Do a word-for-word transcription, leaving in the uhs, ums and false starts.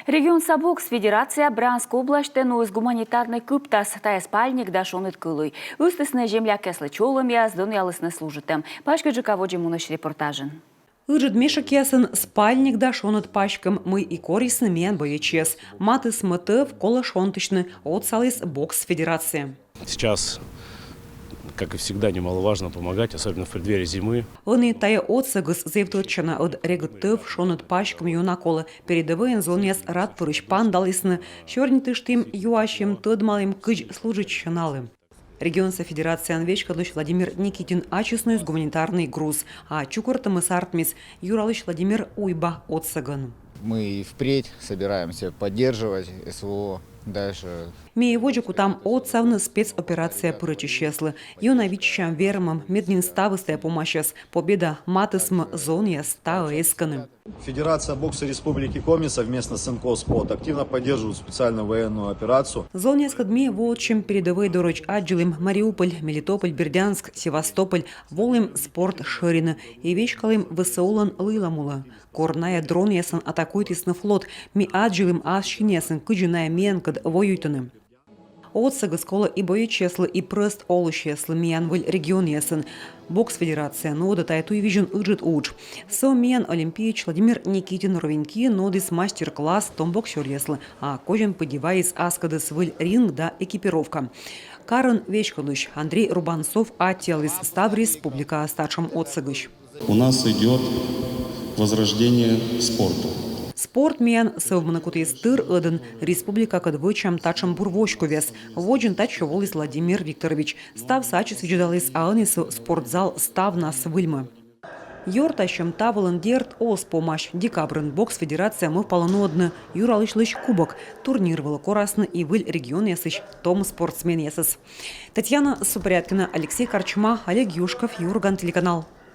Регионса бокс федерация Брянск обласьтӧ нуис гуманитарнӧй кыптас. Тайӧ спальник да шоныд кӧлуй. Ыстісны землякъяслы чолӧмъяс, донъялісны служитӧм. Паськыдджыка водзӧ мунысь репортажын. Ыджыд мешӧкъясын спальник да шоныд паськӧм, мый и корисны миян боечьяс. Матысмӧ тӧв колӧ шонтысьны, отсаліс бокс федерация. Сейчас, как и всегда, немаловажно помогать, особенно в преддверии зимы. Ӧні тайӧ отсӧгыс зэв тӧдчана, ӧд регыд тӧв, шоныд паськӧм ёна колӧ. Передӧвӧйын зонъяс рад пырысь паныдалісны. Сёрнитыштім, юасим, тӧдмалім, кыдз служитчӧ налы. Регионса федерацияӧн веськӧдлысь Владимир Никитин ачыс нуис гуманитарнӧй груз, а чукӧртӧмыс артмис Юралысь Владимир Уйба отсӧгӧн. Мы и впредь собираемся поддерживать СВО дальше. Ми водзӧ кутам отсавны спецоперацияӧ пырӧдчысьяслы. Ёна виччысям вермӧм, мед нин ставыс тайӧ помасяс. Победа матысмӧ, зонъяс таӧ эскӧны. Федерация бокса Республики Коми совместно с Инкоспорт активно поддерживают специальную военную операцию. Зонъяскӧд ми воӧдчим передӧвӧй дорӧдз, аддзылім Мариуполь, Мелитополь, Бердянск, Севастополь, волім спорт шӧрины и веськалім ВСУ-лӧн лыйлам улӧ. Кор найӧ дронъясӧн атакуйтісны флот, ми аддзылім ас синъясын, кыдзи найӧ миянкӧд воюйтӧны. Отсӧгыс колӧ и боечьяслы, и прӧст олысьяслы миян выль регионъясын. Бокс федерация нуӧдӧ тайӧ туйвизьын ыджыд удж. Со миян олимпиец Владимир Никитин Ровенькиын нуӧдіс мастер-класс том боксёръяслы, а козьӧм пыдди вайис аскӧдыс выль ринг да экипировка. Карын веськӧдлысь Андрей Рубанцов аттьӧаліс став республикаӧс татшӧм отсӧгысь. У нас идет возрождение спорта. Спорт миян сӧвмыны кутіс тыр ӧдӧн. Республикакӧд вӧчам татшӧм бур воськовъяс. Водзын татчӧ воліс Владимир Викторович. Ставсӧ ачыс видзӧдаліс, а ӧні со спортзал ставнас выльмӧ. Ёртасьӧм та вылын, дерт, оз помась. Декабрын бокс федерация мӧвпалӧ нуӧдны Юралысьлысь кубок. Турнир вылӧ корасны и выль регионъясысь том спортсменъясӧс. Татьяна Супряткина, Алексей Корчма, Олег Юшков, «Юрган» телеканал.